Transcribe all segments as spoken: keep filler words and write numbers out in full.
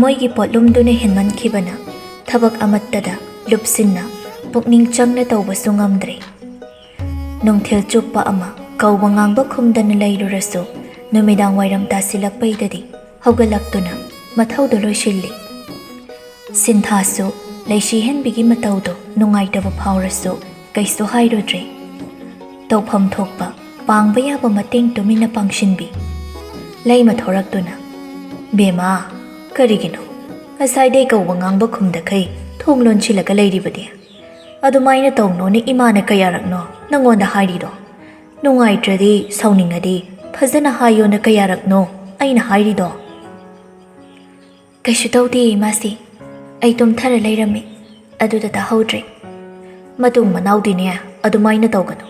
ꯃꯣꯏꯒꯤ ꯄꯣꯠꯂꯨꯝꯗꯨꯅ ꯍꯦꯟꯃꯟꯈꯤꯕꯅ ꯊꯕꯛ ꯑꯃꯠꯇꯗ ꯂꯨꯞꯁꯤꯟꯅ ꯄꯨꯛꯅꯤꯡ ꯆꯪꯅ ꯇꯧꯕꯁꯨ ꯉꯝꯗ꯭ꯔꯦ꯫ ꯅꯨꯡꯊꯤꯜ ꯆꯨꯞꯄ ꯑꯃ ꯀꯧꯕ ꯉꯥꯡꯕ ꯈꯨꯝꯗꯅ ꯂꯩꯔꯨꯔꯁꯨ, ꯅꯨꯃꯤꯗꯥꯡ ꯋꯥꯏꯔꯝ ꯇꯥꯁꯤꯜꯂꯛꯄꯩꯗꯗꯤ ꯍꯧꯒꯠꯂꯛꯇꯨꯅ ꯃꯊꯧꯗꯨ ꯂꯣꯏꯁꯤꯜꯂꯤ꯫ ꯁꯤꯟꯊꯥꯁꯨ ꯂꯩꯁꯤꯍꯦꯟꯕꯤꯒꯤ ꯃꯇꯧꯗꯨ ꯅꯨꯡꯉꯥꯏꯇꯕ ꯐꯥꯎꯔꯁꯨ ꯀꯩꯁꯨ ꯍꯥꯏꯔꯨꯗ꯭ꯔꯦ꯫ ꯇꯧꯐꯝ ꯊꯣꯛꯄ ꯄꯥꯡꯕ ꯌꯥꯕ ꯃꯇꯦꯡ ꯇꯨꯃꯤꯟꯅ ꯄꯥꯡꯁꯤꯟꯕꯤ꯫ ꯂꯩꯃ ꯊꯣꯔꯛꯇꯨꯅ, "ꯕꯦꯝꯃ, ꯀꯔꯤꯒꯤꯅꯣ ꯉꯁꯥꯏꯗꯩ ꯀꯧꯕ ꯉꯥꯡꯕ ꯈꯨꯝꯗꯈꯩ ꯊꯣꯡ ꯂꯣꯟꯁꯤꯜꯂꯒ ꯂꯩꯔꯤꯕꯗꯤ? ꯑꯗꯨꯃꯥꯏꯅ ꯇꯧꯅꯣꯅ ꯏꯃꯥꯅ ꯀꯌꯥꯔꯛꯅꯣ ꯅꯪꯉꯣꯟꯗ ꯍꯥꯏꯔꯤꯗꯣ? ꯅꯨꯡꯉꯥꯏꯇ꯭ꯔꯗꯤ, ꯁꯥꯎꯅꯤꯡꯉꯗꯤ ꯐꯖꯅ ꯍꯥꯏꯌꯣꯅ ꯀꯌꯥꯔꯛꯅꯣ ꯑꯩꯅ ꯍꯥꯏꯔꯤꯗꯣ?" "ꯀꯩꯁꯨ ꯇꯧꯗꯦ, ꯏꯃꯥꯁꯤ꯫ ꯑꯩ ꯇꯨꯝꯊꯔ ꯂꯩꯔꯝꯃꯤ, ꯑꯗꯨꯗ ꯇꯥꯍꯧꯗ꯭ꯔꯦ꯫ ꯃꯇꯨꯡ ꯃꯅꯥꯎꯗꯤꯅꯦ ꯑꯗꯨꯃꯥꯏꯅ ꯇꯧꯒꯅꯨ꯫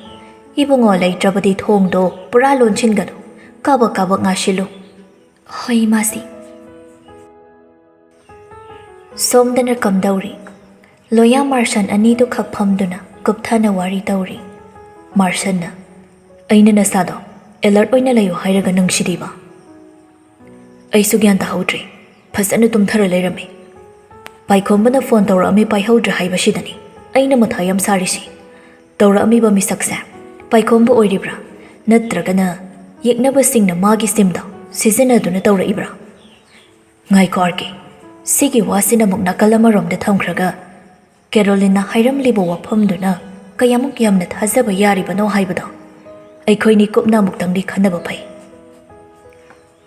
ꯏꯕꯨꯡꯉꯣ ꯂꯩꯇ꯭ꯔꯕꯗꯤ ꯊꯣꯡꯗꯣ ꯄꯨꯔꯥ ꯂꯣꯟꯁꯤꯟꯒꯅꯨ꯫ ꯀꯥꯕꯛ ꯀꯥꯕꯛ ꯉꯥꯁꯤꯜꯂꯨ꯫" "ꯍꯣꯏ, ꯏꯃꯥꯁꯤ꯫" ꯁꯣꯝꯗꯅ ꯀꯝꯗꯧꯔꯤ? ꯂꯣꯌꯥ ꯃꯥꯔꯁꯟ ꯑꯅꯤꯗꯨ ꯈꯛ ꯐꯝꯗꯨꯅ ꯀꯨꯞꯊꯅ ꯋꯥꯔꯤ ꯇꯧꯔꯤ꯫ ꯃꯥꯔꯁꯟꯅ, "ꯑꯩꯅ ꯅꯁꯥꯗꯣ ꯑꯦꯂꯔꯠ ꯑꯣꯏꯅ ꯂꯩꯌꯨ ꯍꯥꯏꯔꯒ ꯅꯪꯁꯤꯗꯤꯕ?" "ꯑꯩꯁꯨ ꯒ꯭ꯌꯥꯟ ꯇꯥꯍꯧꯗ꯭ꯔꯦ꯫ ꯐꯖꯅ ꯇꯨꯝꯊꯔ ꯂꯩꯔꯝꯃꯤ꯫ ꯄꯥꯏꯈꯣꯝꯕꯅ ꯐꯣꯟ ꯇꯧꯔꯛꯑꯝꯃꯤ, ꯄꯥꯏꯍꯧꯗ꯭ꯔꯦ ꯍꯥꯏꯕꯁꯤꯗꯅꯤ ꯑꯩꯅ ꯃꯊꯥ ꯌꯥꯝ ꯁꯥꯔꯤꯁꯤ꯫ ꯇꯧꯔꯛꯑꯝꯃꯤꯕ ꯃꯤꯁꯛꯁꯦ ꯄꯥꯏꯈꯣꯝꯕ ꯑꯣꯏꯔꯤꯕ꯭ꯔꯥ? ꯅꯠꯇ꯭ꯔꯒꯅ ꯌꯦꯛꯅꯕꯁꯤꯡꯅ ꯃꯥꯒꯤ ꯁꯤꯝꯗꯣ ꯁꯤꯖꯤꯟꯅꯗꯨꯅ ꯇꯧꯔꯛꯏꯕ꯭ꯔꯥ?" "ꯉꯥꯏꯈꯣ ꯑꯥꯔ ꯀꯦ, ꯁꯤꯒꯤ ꯋꯥꯁꯤꯅ ꯑꯃꯨꯛ ꯅꯥꯀꯜ ꯑꯃꯔꯣꯝꯗ ꯊꯝꯈ꯭ꯔꯒ, ꯀꯦꯔꯣꯂꯤꯟꯅ ꯍꯥꯏꯔꯝꯂꯤꯕ ꯋꯥꯐꯝꯗꯨꯅ ꯀꯌꯥꯃꯨꯛ ꯌꯥꯝꯅ ꯊꯥꯖꯕ ꯌꯥꯔꯤꯕꯅꯣ ꯍꯥꯏꯕꯗꯣ ꯑꯩꯈꯣꯏꯅꯤ ꯀꯨꯞꯅ ꯑꯃꯨꯛꯇꯪꯗꯤ ꯈꯟꯅꯕ ꯐꯩ꯫"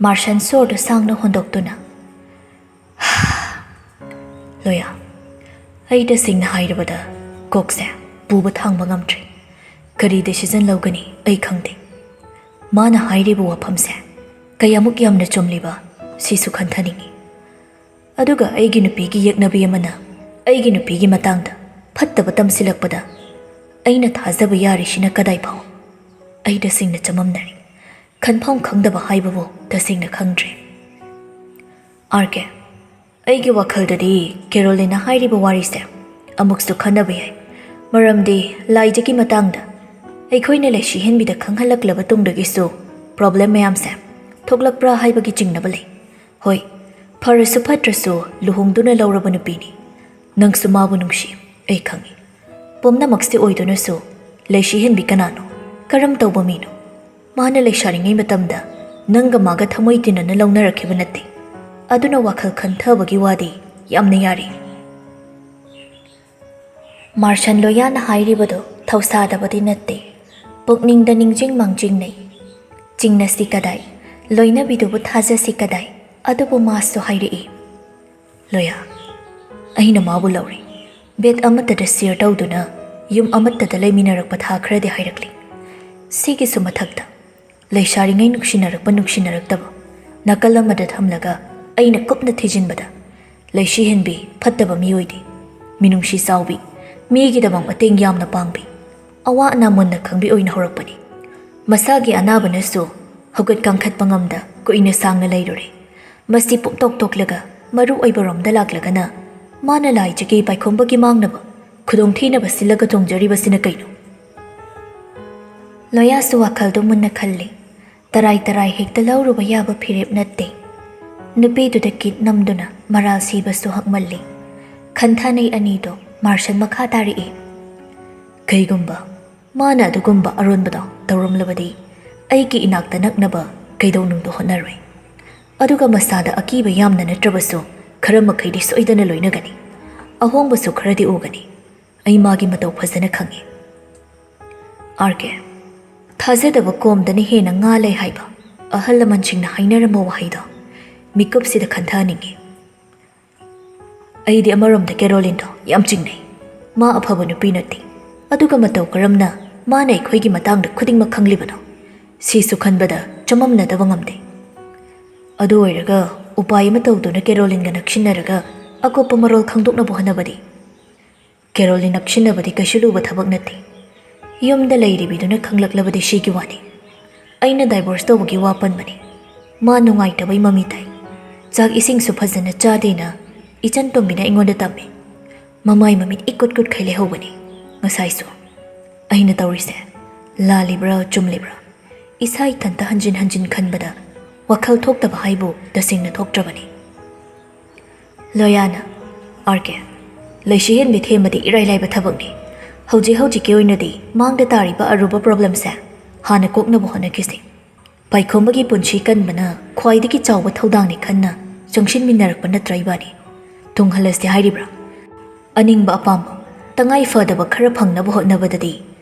ꯃꯥꯔꯁꯟ ꯁꯣꯔꯗꯨ ꯁꯥꯡꯅ ꯍꯣꯟꯗꯣꯛꯇꯨꯅ, "ꯂꯣꯌꯥ, ꯑꯩ ꯇꯁꯦꯡꯅ ꯍꯥꯏꯔꯕꯗ ꯀꯣꯛꯁꯦ ꯄꯨꯕ ꯊꯥꯡꯕ ꯉꯝꯗ꯭ꯔꯦ꯫ ꯀꯔꯤ ꯗꯤꯁꯤꯖꯟ ꯂꯧꯒꯅꯤ ꯑꯩ ꯈꯪꯗꯦ꯫ ꯃꯥꯅ ꯍꯥꯏꯔꯤꯕ ꯋꯥꯐꯝꯁꯦ ꯀꯌꯥꯃꯨꯛ ꯌꯥꯝꯅ ꯆꯨꯝꯂꯤꯕ ꯁꯤꯁꯨ ꯈꯟꯊꯅꯤꯡꯏ꯫ ꯑꯗꯨꯒ ꯑꯩꯒꯤ ꯅꯨꯄꯤꯒꯤ ꯌꯦꯛꯅꯕꯤ ꯑꯃꯅ ꯑꯩꯒꯤ ꯅꯨꯄꯤꯒꯤ ꯃꯇꯥꯡꯗ ꯐꯠꯇꯕ ꯇꯝꯁꯤꯜꯂꯛꯄꯗ ꯑꯩꯅ ꯊꯥꯖꯕ ꯌꯥꯔꯤꯁꯤꯅ ꯀꯗꯥꯏ ꯐꯥꯎ? ꯑꯩ ꯇꯁꯦꯡꯅ ꯆꯃꯝꯅꯔꯤ꯫ ꯈꯟꯐꯝ ꯈꯪꯗꯕ ꯍꯥꯏꯕꯕꯨ ꯇꯁꯦꯡꯅ ꯈꯪꯗ꯭ꯔꯦ꯫ ꯑꯥꯔ ꯀꯦ, ꯑꯩꯒꯤ ꯋꯥꯈꯜꯗꯗꯤ ꯀꯦꯔꯣꯂꯤꯟꯅ ꯍꯥꯏꯔꯤꯕ ꯋꯥꯔꯤꯁꯦ ꯑꯃꯨꯛꯁꯨ ꯈꯟꯅꯕ ꯌꯥꯏ꯫ ꯃꯔꯝꯗꯤ ꯂꯥꯏꯖꯒꯤ ꯃꯇꯥꯡꯗ ꯑꯩꯈꯣꯏꯅ ꯂꯩꯁꯤ ꯍꯦꯟꯕꯤꯗ ꯈꯪꯍꯜꯂꯛꯂꯕ ꯇꯨꯡꯗꯒꯤꯁꯨ ꯄ꯭ꯔꯣꯕ꯭ꯂꯦꯝ ꯃꯌꯥꯝꯁꯦ ꯊꯣꯛꯂꯛꯄ꯭ꯔꯥ ꯍꯥꯏꯕꯒꯤ ꯆꯤꯡꯅꯕ ꯂꯩ꯫ ꯍꯣꯏ, ꯐꯔꯁꯨ ꯐꯠꯇ꯭ꯔꯁꯨ ꯂꯨꯍꯣꯡꯗꯨꯅ ꯂꯧꯔꯕ ꯅꯨꯄꯤꯅꯤ꯫ ꯅꯪꯁꯨ ꯃꯥꯕꯨ ꯅꯨꯡꯁꯤ, ꯑꯩ ꯈꯪꯏ꯫ ꯄꯨꯝꯅꯃꯛꯁꯤ ꯑꯣꯏꯗꯨꯅꯁꯨ ꯂꯩꯁꯤꯍꯟꯕꯤ ꯀꯅꯥꯅꯣ? ꯀꯔꯝ ꯇꯧꯕ ꯃꯤꯅꯣ? ꯃꯥꯅ ꯂꯩꯁꯥꯔꯤꯉꯩ ꯃꯇꯝꯗ ꯅꯪꯒ ꯃꯥꯒ ꯊꯃꯣꯏ ꯇꯤꯟꯅꯅ ꯂꯧꯅꯔꯛꯈꯤꯕ ꯅꯠꯇꯦ꯫ ꯑꯗꯨꯅ ꯋꯥꯈꯜ ꯈꯟꯊꯕꯒꯤ ꯋꯥꯗꯤ ꯌꯥꯝꯅ ꯌꯥꯔꯤ꯫ ꯃꯥꯔꯁꯟ ꯂꯣꯌꯥꯅ ꯍꯥꯏꯔꯤꯕꯗꯨ ꯊꯧꯁꯥꯗꯕꯗꯤ ꯅꯠꯇꯦ꯫ ꯄꯨꯛꯅꯤꯡꯗ ꯅꯤꯡꯖꯤꯡ ꯃꯥꯡꯖꯤꯡꯅꯩ꯫ ꯆꯤꯡꯅꯁꯤ ꯀꯗꯥꯏ? ꯂꯣꯏꯅꯕꯤꯗꯨꯕꯨ ꯊꯥꯖꯁꯤ ꯀꯗꯥꯏ? ꯑꯗꯨꯕꯨ ꯃꯥꯁꯨ ꯍꯥꯏꯔꯛꯏ꯫ ꯂꯣꯌꯥ, ꯑꯩꯅ ꯃꯥꯕꯨ ꯂꯧꯔꯦ꯫ ꯕꯦꯗ ꯑꯃꯠꯇꯗ ꯁꯤꯌꯔ ꯇꯧꯗꯨꯅ ꯌꯨꯝ ꯑꯃꯠꯇꯗ ꯂꯩꯃꯤꯟꯅꯔꯛꯄ ꯊꯥ ꯈꯔꯗꯤ ꯍꯥꯏꯔꯛꯂꯤ꯫ ꯁꯤꯒꯤꯁꯨ ꯃꯊꯛꯇ ꯂꯩꯁꯥꯔꯤꯉꯩ ꯅꯨꯡꯁꯤꯅꯔꯛꯄ ꯅꯨꯡꯁꯤꯅꯔꯛꯇꯕ ꯅꯥꯀꯜ ꯑꯃꯗ ꯊꯝꯂꯒ ꯑꯩꯅ ꯀꯨꯞꯅ ꯊꯤꯖꯤꯟꯕꯗ ꯂꯩꯁꯤꯍꯟꯕꯤ ꯐꯠꯇꯕ ꯃꯤꯑꯣꯏꯗꯤ, ꯃꯤꯅꯨꯡꯁꯤ ꯆꯥꯎꯕꯤ, ꯃꯤꯒꯤꯗꯃꯛ ꯃꯇꯦꯡ ꯌꯥꯝꯅ ꯄꯥꯡꯕꯤ, ꯑꯋꯥ ꯑꯅꯥ ꯃꯨꯟꯅ ꯈꯪꯕꯤ ꯑꯣꯏꯅ ꯍꯧꯔꯛꯄꯅꯤ꯫ ꯃꯁꯥꯒꯤ ꯑꯅꯥꯕꯅꯁꯨ ꯍꯧꯒꯠ ꯀꯥꯡꯈꯠꯄ ꯉꯝꯗ ꯀꯨꯏꯅ ꯁꯥꯡꯅ ꯂꯩꯔꯨꯔꯦ꯫ ꯃꯁꯤ ꯄꯨꯝꯇꯣꯛ ꯇꯣꯛꯂꯒ ꯃꯔꯨ ꯑꯣꯏꯕ ꯔꯣꯝꯗ ꯂꯥꯛꯂꯒꯅ ꯃꯥꯅ ꯂꯥꯏꯖꯒꯦ ꯄꯥꯏꯈꯣꯝꯕꯒꯤ ꯃꯥꯡꯅꯕ ꯈꯨꯗꯣꯡꯊꯤꯅꯕ ꯁꯤꯜꯂꯒ ꯇꯣꯡꯖꯔꯤꯕꯁꯤꯅ ꯀꯩꯅꯣ? ꯂꯣꯌꯥꯁꯨ ꯋꯥꯈꯜꯗꯨ ꯃꯨꯟꯅ ꯈꯜꯂꯤ꯫ ꯇꯔꯥꯏ ꯇꯔꯥꯏ ꯍꯦꯛꯇ ꯂꯧꯔꯨꯕ ꯌꯥꯕ ꯐꯤꯔꯦꯞ ꯅꯠꯇꯦ꯫ ꯅꯨꯄꯤꯗꯨꯗ ꯀꯤꯠ ꯅꯝꯗꯨꯅ ꯃꯔꯥꯜ ꯁꯤꯕꯁꯨ ꯍꯛꯃꯜꯂꯤ꯫ ꯈꯟꯊꯅꯩ ꯑꯅꯤꯗꯣ꯫ ꯃꯥꯔꯁꯟ ꯃꯈꯥ ꯇꯥꯔꯛꯏ꯫ ꯀꯩꯒꯨꯝꯕ ꯃꯥꯅ ꯑꯗꯨꯒꯨꯝꯕ ꯑꯔꯣꯟꯕꯗꯣ ꯇꯧꯔꯝꯂꯕꯗꯤ ꯑꯩꯒꯤ ꯏꯅꯥꯛꯇ ꯅꯛꯅꯕ ꯀꯩꯗꯧꯅꯨꯡꯗ ꯍꯣꯠꯅꯔꯣꯏ꯫ ꯑꯗꯨꯒ ꯃꯁꯥꯗ ꯑꯀꯤꯕ ꯌꯥꯝꯅ ꯅꯠꯇ꯭ꯔꯕꯁꯨ ꯈꯔ ꯃꯈꯩꯗꯤ ꯁꯣꯏꯗꯅ ꯂꯣꯏꯅꯒꯅꯤ꯫ ꯑꯍꯣꯡꯕꯁꯨ ꯈꯔꯗꯤ ꯎꯒꯅꯤ꯫ ꯑꯩ ꯃꯥꯒꯤ ꯃꯇꯧ ꯐꯖꯅ ꯈꯪꯏ꯫ ꯑꯥꯔ ꯀꯦ, ꯊꯥꯖꯗꯕ ꯀꯣꯝꯗꯅ ꯍꯦꯟꯅ ꯉꯥ ꯂꯩ ꯍꯥꯏꯕ ꯑꯍꯜ ꯂꯃꯟꯁꯤꯡꯅ ꯍꯥꯏꯅꯔꯝꯕ ꯋꯥꯍꯩꯗꯣ ꯃꯤꯀꯨꯞꯁꯤꯗ ꯈꯟꯊꯍꯟꯅꯤꯡꯏ꯫ ꯑꯩꯗꯤ ꯑꯃꯔꯣꯝꯗ ꯀꯦꯔꯣꯂꯤꯟꯗꯣ ꯌꯥꯝ ꯆꯤꯡꯅꯩ꯫ ꯃꯥ ꯑꯐꯕ ꯅꯨꯄꯤ ꯅꯠꯇꯦ꯫ ꯑꯗꯨꯒ ꯃꯇꯧ ꯀꯔꯝꯅ ꯃꯥꯅ ꯑꯩꯈꯣꯏꯒꯤ ꯃꯇꯥꯡꯗ ꯈꯨꯗꯤꯡꯃꯛ ꯈꯪꯂꯤꯕꯅꯣ? ꯁꯤꯁꯨ ꯈꯟꯕꯗ ꯆꯃꯝꯅꯗꯕ ꯉꯝꯗꯦ꯫ ꯑꯗꯨ ꯑꯣꯏꯔꯒ ꯎꯄꯥꯏ ꯑꯃ ꯇꯧꯗꯨꯅ ꯀꯦꯔꯣꯂꯤꯟꯒ ꯅꯛꯁꯤꯟꯅꯔꯒ ꯑꯀꯨꯞꯄ ꯃꯔꯣꯜ ꯈꯪꯗꯣꯛꯅꯕ ꯍꯣꯠꯅꯕꯗꯤ꯫ ꯀꯦꯔꯣꯂꯤꯟ ꯅꯛꯁꯤꯟꯅꯕꯗꯤ ꯀꯩꯁꯨ ꯂꯨꯕ ꯊꯕꯛ ꯅꯠꯇꯦ꯫ ꯌꯨꯝꯗ ꯂꯩꯔꯤꯕꯤꯗꯨꯅ ꯈꯪꯂꯛꯂꯕꯗꯤ ꯁꯤꯒꯤ ꯋꯥꯅꯤ꯫ ꯑꯩꯅ ꯗꯥꯏꯚꯣꯔꯁ ꯇꯧꯕꯒꯤ ꯋꯥ ꯄꯟꯕꯅꯤ꯫ ꯃꯥ ꯅꯨꯡꯉꯥꯏꯇꯕꯩ ꯃꯃꯤ ꯇꯥꯏ꯫ ꯆꯥꯛ ꯏꯁꯤꯡꯁꯨ ꯐꯖꯅ ꯆꯥꯗꯦꯅ ꯏꯆꯟ ꯇꯣꯝꯕꯤꯅ ꯑꯩꯉꯣꯟꯗ ꯇꯝꯃꯤ꯫ ꯃꯃꯥꯏ ꯃꯃꯤꯠ ꯏꯀꯨꯠ ꯀꯨꯠꯈꯩ ꯂꯩꯍꯧꯕꯅꯤ ꯉꯁꯥꯏꯁꯨ꯫ ꯑꯩꯅ ꯇꯧꯔꯤꯁꯦ ꯂꯥꯜꯂꯤꯕ꯭ꯔꯥ ꯆꯨꯝꯂꯤꯕ꯭ꯔꯥ? ꯏꯁꯥ ꯏꯊꯟꯇ ꯍꯟꯖꯤꯟ ꯍꯟꯖꯤꯟ ꯈꯟꯕꯗ ꯋꯥꯈꯜ ꯊꯣꯛꯇꯕ ꯍꯥꯏꯕꯨ ꯇꯁꯦꯡꯅ ꯊꯣꯛꯇ꯭ꯔꯕꯅꯤ꯫ ꯂꯣꯌꯥꯅ, "ꯑꯥꯔ ꯀꯦ, ꯂꯩꯁꯤ ꯍꯦꯟꯕꯤ ꯊꯦꯝꯕꯗꯤ ꯏꯔꯥꯏ ꯂꯥꯏꯕ ꯊꯕꯛꯅꯤ꯫ ꯍꯧꯖꯤꯛ ꯍꯧꯖꯤꯛꯀꯤ ꯑꯣꯏꯅꯗꯤ ꯃꯥꯡꯗ ꯇꯥꯔꯤꯕ ꯑꯔꯨꯕ ꯄ꯭ꯔꯣꯕ꯭ꯂꯦꯝꯁꯦ ꯍꯥꯟꯅ ꯀꯣꯛꯅꯕ ꯍꯣꯠꯅꯈꯤꯁꯤ꯫ ꯄꯥꯏꯈꯣꯝꯕꯒꯤ ꯄꯨꯟꯁꯤ ꯀꯟꯕꯅ ꯈ꯭ꯋꯥꯏꯗꯒꯤ ꯆꯥꯎꯕ ꯊꯧꯗꯥꯡꯅꯤ ꯈꯟꯅ ꯆꯪꯁꯤꯟꯃꯤꯟꯅꯔꯛꯄ ꯅꯠꯇ꯭ꯔꯥ ꯏꯕꯥꯅꯤ? ꯇꯨꯡꯍꯜꯂꯁꯤ ꯍꯥꯏꯔꯤꯕ꯭ꯔꯥ? ꯑꯅꯤꯡꯕ ꯑꯄꯥꯝꯕ, ꯇꯉꯥꯏ ꯐꯗꯕ ꯈꯔ ꯐꯪꯅꯕ ꯍꯣꯠꯅꯕꯗꯗꯤ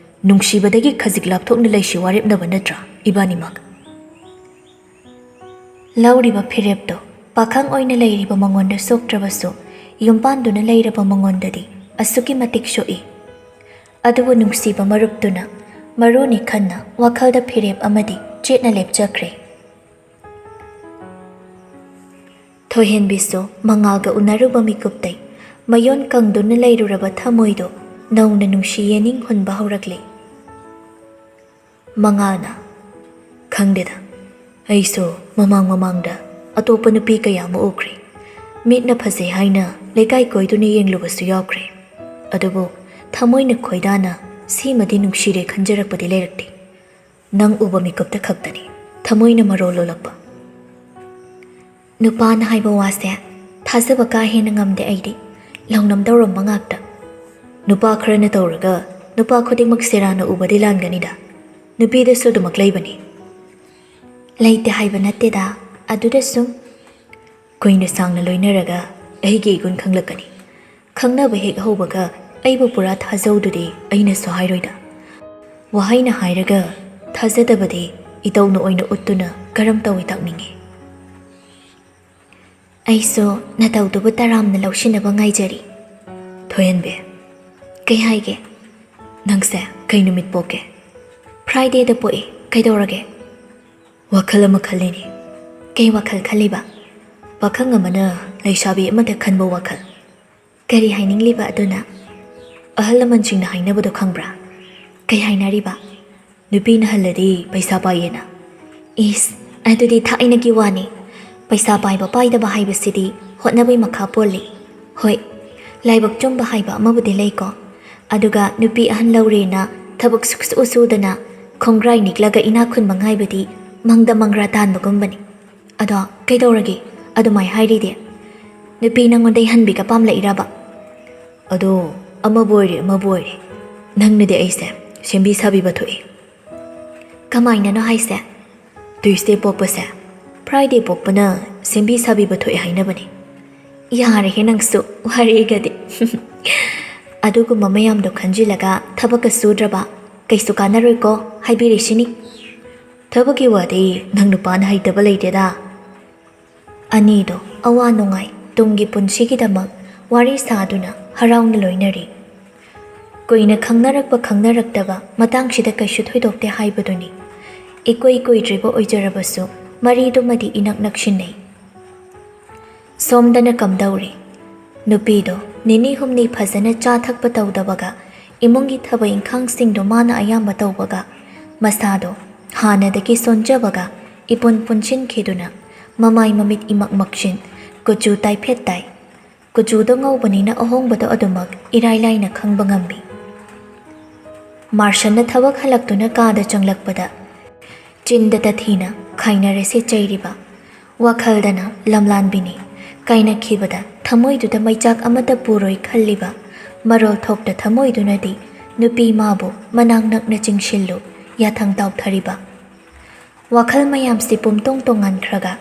ꯅꯨꯡꯁꯤꯕꯗꯒꯤ ꯈꯖꯤꯛ ꯂꯥꯞꯊꯣꯛꯅ ꯂꯩꯁꯤ ꯋꯥꯔꯦꯞꯅꯕ ꯅꯠꯇ꯭ꯔꯥ ꯏꯕꯥꯅꯤꯃꯛ?" ꯂꯧꯔꯤꯕ ꯐꯤꯔꯦꯞꯇꯣ ꯄꯥꯈꯪ ꯑꯣꯏꯅ ꯂꯩꯔꯤꯕ ꯃꯉꯣꯟꯗ ꯁꯣꯛꯇ꯭ꯔꯕꯁꯨ, ꯌꯨꯝꯄꯥꯟꯗꯨꯅ ꯂꯩꯔꯕ ꯃꯉꯣꯟꯗꯗꯤ ꯑꯁꯨꯛꯀꯤ ꯃꯇꯤꯛ ꯁꯣꯛꯏ꯫ ꯑꯗꯨꯕꯨ ꯅꯨꯡꯁꯤꯕ ꯃꯔꯨꯞꯇꯨꯅ ꯃꯔꯨꯅꯤ ꯈꯟꯅ ꯋꯥꯈꯜꯗ ꯐꯤꯔꯦꯞ ꯑꯃꯗꯤ ꯆꯦꯠꯅ ꯂꯦꯞꯆꯈ꯭ꯔꯦ꯫ ꯊꯣꯏꯍꯦꯟꯕꯤꯁꯨ ꯃꯉꯥꯜꯒ ꯎꯅꯔꯨꯕ ꯃꯤꯀꯨꯞꯇꯩ ꯃꯌꯣꯟ ꯀꯪꯗꯨꯅ ꯂꯩꯔꯨꯔꯕ ꯊꯃꯣꯏꯗꯣ ꯅꯧꯅ ꯅꯨꯡꯁꯤ ꯌꯦꯅꯤꯡ ꯍꯨꯟꯕ ꯍꯧꯔꯛꯂꯦ꯫ ꯃꯉꯥꯜꯅ, "ꯈꯪꯗꯦꯗ, ꯑꯩꯁꯨ ꯃꯃꯥꯡ ꯃꯃꯥꯡꯗ ꯑꯇꯣꯞꯄ ꯅꯨꯄꯤ ꯀꯌꯥ ꯑꯃ ꯎꯈ꯭ꯔꯦ꯫ ꯃꯤꯠꯅ ꯐꯖꯩ ꯍꯥꯏꯅ ꯂꯩꯀꯥꯏ ꯀꯣꯏꯗꯨꯅ ꯌꯦꯡꯂꯨꯕꯁꯨ ꯌꯥꯎꯈ꯭ꯔꯦ꯫ ꯑꯗꯨꯕꯨ ꯊꯃꯣꯏꯅ ꯈꯣꯏꯗꯥꯅ ꯁꯤꯃꯗꯤ ꯅꯨꯡꯁꯤꯔꯦ ꯈꯟꯖꯔꯛꯄꯗꯤ ꯂꯩꯔꯛꯇꯦ꯫ ꯅꯪ ꯎꯕ ꯃꯤꯀꯨꯞꯇ ꯈꯛꯇꯅꯤ ꯊꯃꯣꯏꯅ ꯃꯔꯣꯜ ꯂꯣꯜꯂꯛꯄ꯫" ꯅꯨꯄꯥꯅ ꯍꯥꯏꯕ ꯋꯥꯁꯦ ꯊꯥꯖꯕ ꯀꯥ ꯍꯦꯟꯅ ꯉꯝꯗꯦ ꯑꯩꯗꯤ꯫ ꯂꯧꯅꯝ ꯇꯧꯔꯝꯕ ꯉꯥꯛꯇ꯫ ꯅꯨꯄꯥ ꯈꯔꯅ ꯇꯧꯔꯒ ꯅꯨꯄꯥ ꯈꯨꯗꯤꯡꯃꯛ ꯁꯦꯔꯥꯟꯅ ꯎꯕꯗꯤ ꯂꯥꯟꯒꯅꯤꯗ꯫ ꯅꯨꯄꯤꯗꯁꯨ ꯑꯗꯨꯃꯛ ꯂꯩꯕꯅꯤ꯫ ꯂꯩꯇꯦ ꯍꯥꯏꯕ ꯅꯠꯇꯦꯗ, ꯑꯗꯨꯗ ꯁꯨꯝ꯫ ꯀꯨꯏꯅ ꯁꯥꯡꯅ ꯂꯣꯏꯅꯔꯒ ꯑꯩꯒꯤ ꯏꯒꯨꯟ ꯈꯪꯂꯛꯀꯅꯤ꯫ ꯈꯪꯅꯕ ꯍꯦꯛ ꯍꯧꯕꯒ ꯑꯩꯕꯨ ꯄꯨꯔꯥ ꯊꯥꯖꯧꯗꯨꯗꯤ ꯑꯩꯅꯁꯨ ꯍꯥꯏꯔꯣꯏꯗ꯫ ꯋꯥꯍꯩꯅ ꯍꯥꯏꯔꯒ ꯊꯥꯖꯗꯕꯗꯤ ꯏꯇꯧꯅ ꯑꯣꯏꯅ ꯎꯠꯇꯨꯅ ꯀꯔꯝ ꯇꯧꯏ ꯇꯥꯛꯅꯤꯡꯉꯤ꯫ ꯑꯩꯁꯨ ꯅꯇꯧꯗꯨꯕꯨ ꯇꯔꯥꯝꯅ ꯂꯧꯁꯤꯟꯅꯕ ꯉꯥꯏꯖꯔꯤ꯫ ꯊꯣꯏꯍꯟꯕꯤ, ꯀꯩ ꯍꯥꯏꯒꯦ? ꯅꯪꯁꯦ ꯀꯩ ꯅꯨꯃꯤꯠ ꯄꯣꯛꯀꯦ? Fridayꯗ ꯄꯣꯛꯏ꯫ ꯀꯩꯗꯧꯔꯒꯦ? ꯋꯥꯈꯜ ꯑꯃ ꯈꯜꯂꯤꯅꯦ꯫ ꯀꯩ ꯋꯥꯈꯜ ꯈꯜꯂꯤꯕ? ꯄꯥꯈꯪ ꯑꯃꯅ ꯂꯩꯁꯥꯕꯤ ꯑꯃꯗ ꯈꯟꯕ ꯋꯥꯈꯜ꯫ ꯀꯔꯤ ꯍꯥꯏꯅꯤꯡꯂꯤꯕ ꯑꯗꯨꯅ? ꯑꯍꯜ ꯂꯃꯟꯁꯤꯡꯅ ꯍꯥꯏꯅꯕꯗꯣ ꯈꯪꯕ꯭ꯔꯥ? ꯀꯩ ꯍꯥꯏꯅꯔꯤꯕ? ꯅꯨꯄꯤꯅ ꯍꯜꯂꯗꯤ ꯄꯩꯁꯥ ꯄꯥꯏꯌꯦꯅ꯫ ꯏꯁ, ꯑꯗꯨꯗꯤ ꯊꯥꯏꯅꯒꯤ ꯋꯥꯅꯤ꯫ ꯄꯩꯁꯥ ꯄꯥꯏꯕ ꯄꯥꯏꯗꯕ ꯍꯥꯏꯕꯁꯤꯗꯤ ꯍꯣꯠꯅꯕꯩ ꯃꯈꯥ ꯄꯣꯜꯂꯤ꯫ ꯍꯣꯏ, ꯂꯥꯏꯕꯛ ꯆꯨꯝꯕ ꯍꯥꯏꯕ ꯑꯃꯕꯨꯗꯤ ꯂꯩꯀꯣ꯫ ꯑꯗꯨꯒ ꯅꯨꯄꯤ ꯑꯍꯟ ꯂꯧꯔꯦꯅ ꯊꯕꯛ ꯁꯨꯛꯁꯨ ꯁꯨꯗꯅ ꯈꯣꯡꯒ꯭ꯔꯥꯏ ꯅꯤꯛꯂꯒ ꯏꯅꯥꯛ ꯈꯨꯟꯕ ꯉꯥꯏꯕꯗꯤ ꯃꯪꯗ ꯃꯪꯒ꯭ꯔꯥ ꯇꯥꯟꯕꯒꯨꯝꯕꯅꯤ꯫ ꯑꯗꯣ ꯀꯩꯗꯧꯔꯒꯦ ꯑꯗꯨꯃꯥꯏ ꯍꯥꯏꯔꯤꯗꯤ? ꯅꯨꯄꯤ ꯅꯪꯉꯣꯟꯗ ꯏꯍꯟꯕꯤꯒ ꯄꯥꯝꯂꯛꯏꯔꯕ? ꯑꯗꯣ, ꯑꯃꯕꯨ ꯑꯣꯏꯔꯦ ꯑꯃꯕꯨ ꯑꯣꯏꯔꯦ, ꯅꯪꯅꯗꯤ ꯑꯩꯁꯦ ꯁꯦꯝꯕꯤ ꯁꯥꯕꯤꯕ ꯊꯣꯛꯑꯦ꯫ ꯀꯃꯥꯏꯅꯅꯣ ꯍꯥꯏꯁꯦ? ꯇ꯭ꯌꯨꯁꯗꯦ ꯄꯣꯛꯄꯁꯦ ꯐ꯭ꯔꯥꯏꯗꯦ ꯄꯣꯛꯄꯅ ꯁꯦꯝꯕꯤ ꯁꯥꯕꯤꯕ ꯊꯣꯛꯑꯦ ꯍꯥꯏꯅꯕꯅꯦ꯫ ꯌꯥꯔꯦꯍꯦ ꯅꯪꯁꯨ, ꯋꯥꯔꯤꯒꯗꯤ꯫ ꯑꯗꯨꯒꯨꯝꯕ ꯃꯌꯥꯝꯗꯣ ꯈꯟꯖꯤꯜꯂꯒ ꯊꯕꯛꯀ ꯁꯨꯗ꯭ꯔꯕ? ꯀꯩꯁꯨ ꯀꯥꯟꯅꯔꯣꯏꯀꯣ, ꯍꯥꯏꯕꯤꯔꯤꯁꯤꯅꯤ꯫ ꯊꯕꯛꯀꯤ ꯋꯥꯗꯤ ꯅꯪ ꯅꯨꯄꯥꯅ ꯍꯩꯇꯕ ꯂꯩꯇꯦꯗ꯫ ꯑꯅꯤꯗꯣ ꯑꯋꯥ ꯅꯨꯡꯉꯥꯏ, ꯇꯨꯡꯒꯤ ꯄꯨꯟꯁꯤꯒꯤꯗꯃꯛ ꯋꯥꯔꯤ ꯁꯥꯗꯨꯅ ꯍꯔꯥꯎꯅ ꯂꯣꯏꯅꯔꯤ꯫ ꯀꯨꯏꯅ ꯈꯪꯅꯔꯛꯄ ꯈꯪꯅꯔꯛꯇꯕ ꯃꯇꯥꯡꯁꯤꯗ ꯀꯩꯁꯨ ꯊꯣꯏꯗꯣꯛꯇꯦ ꯍꯥꯏꯕꯗꯨꯅꯤ꯫ ꯏꯀꯨꯏ ꯀꯨꯏꯗ꯭ꯔꯤꯕ ꯑꯣꯏꯖꯔꯕꯁꯨ ꯃꯔꯤꯗꯨꯃꯗꯤ ꯏꯅꯛ ꯅꯛꯁꯤꯟꯅꯩ꯫ ꯁꯣꯝꯗꯅ ꯀꯝꯗꯧꯔꯤ? ꯅꯨꯄꯤꯗꯣ ꯅꯤꯅꯤ ꯍꯨꯝꯅꯤ ꯐꯖꯅ ꯆꯥ ꯊꯛꯄ ꯇꯧꯗꯕꯒ, ꯏꯃꯨꯡꯒꯤ ꯊꯕꯛ ꯏꯪꯈꯥꯡꯁꯤꯡꯗꯣ ꯃꯥꯅ ꯑꯌꯥꯝꯕ ꯇꯧꯕꯒ, ꯃꯁꯥꯗꯣ ꯍꯥꯟꯅꯗꯒꯤ ꯁꯣꯟꯖꯕꯒ ꯏꯄꯨꯟ ꯄꯨꯟꯁꯤꯟꯈꯤꯗꯨꯅ, ꯃꯃꯥꯏ ꯃꯃꯤꯠ ꯏꯃꯛ ꯃꯛꯁꯤꯟ, ꯀꯨꯆꯨ ꯇꯥꯏꯐꯦꯠ ꯇꯥꯏ꯫ ꯀꯨꯆꯨꯗꯣ ꯉꯧꯕꯅꯤꯅ ꯑꯍꯣꯡꯕꯗꯣ ꯑꯗꯨꯃꯛ ꯏꯔꯥꯏ ꯂꯥꯏꯅ ꯈꯪꯕ ꯉꯝꯃꯤ꯫ ꯃꯥꯔꯁꯟꯅ ꯊꯕꯛ ꯍꯜꯂꯛꯇꯨꯅ ꯀꯥꯗ ꯆꯪꯂꯛꯄꯗ, ꯆꯤꯟꯗ ꯇꯊꯤꯅ ꯈꯥꯏꯅꯔꯁꯦ ꯆꯩꯔꯤꯕ, ꯋꯥꯈꯜꯗꯅ ꯂꯝꯂꯥꯟꯕꯤꯅꯤ ꯀꯥꯏꯅꯈꯤꯕꯗ ꯊꯃꯣꯏꯗꯨꯗ ꯃꯩꯆꯥꯛ ꯑꯃꯠꯇ ꯄꯨꯔꯣꯏ ꯈꯜꯂꯤꯕ, ꯃꯔꯣꯜ ꯊꯣꯛꯇ ꯊꯃꯣꯏꯗꯨꯅꯗꯤ ꯅꯨꯄꯤ ꯃꯥꯕꯨ ꯃꯅꯥꯛ ꯅꯛꯅ ꯆꯤꯡꯁꯤꯜꯂꯨ ꯌꯥꯊꯪ ꯇꯥꯎꯊꯔꯤꯕ꯫ ꯋꯥꯈꯜ ꯃꯌꯥꯝꯁꯤ ꯄꯨꯝꯇꯣꯡ ꯇꯣꯡꯉꯥꯟꯈ꯭ꯔꯒ,